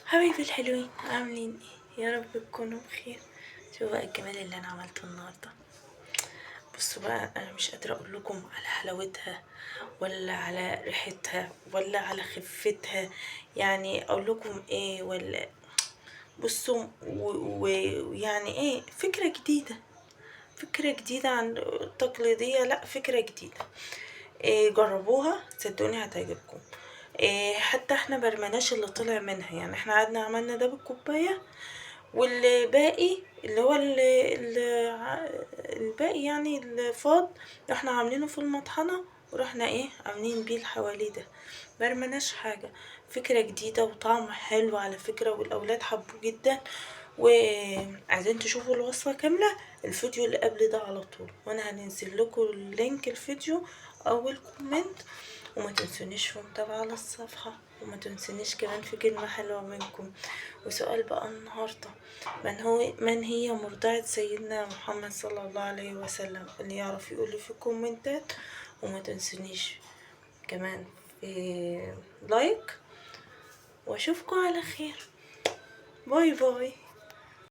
حبايبي الحلوين، عاملين ايه؟ يا رب تكونوا بخير. شوفوا بقى الجمال اللي انا عملته النهارده. بصوا بقى، انا مش قادرة اقول لكم على حلاوتها ولا على ريحتها ولا على خفتها، يعني اقول لكم ايه ولا. بصوا ويعني ايه، فكرة جديدة، فكرة جديدة عن التقليدية، لا فكرة جديدة. إيه، جربوها صدقوني هتعجبكم. إيه، حتى احنا برمناش اللي طلع منها، يعني احنا قعدنا عملنا ده بالكوباية، والباقي اللي هو الباقي يعني الفاض احنا عاملينه في المطحنة، ورحنا ايه عاملين بيه الحوالي ده، مرمناش حاجة. فكرة جديدة وطعم حلو على فكرة، والأولاد حبوه جدا. وعايزين تشوفوا الوصفة كاملة، الفيديو اللي قبل ده على طول، وانا هنزل لكم ال link الفيديو اول comment. وما تنسونيش في متابعة على الصفحة، وما تنسونيش كمان في كلمة حلوة منكم. وسؤال بقى النهاردة، من هي مرضعة سيدنا محمد صلى الله عليه وسلم؟ اللي يعرف يقولي في الكومنتات. وما تنسونيش كمان في like، واشوفكم على خير. bye bye.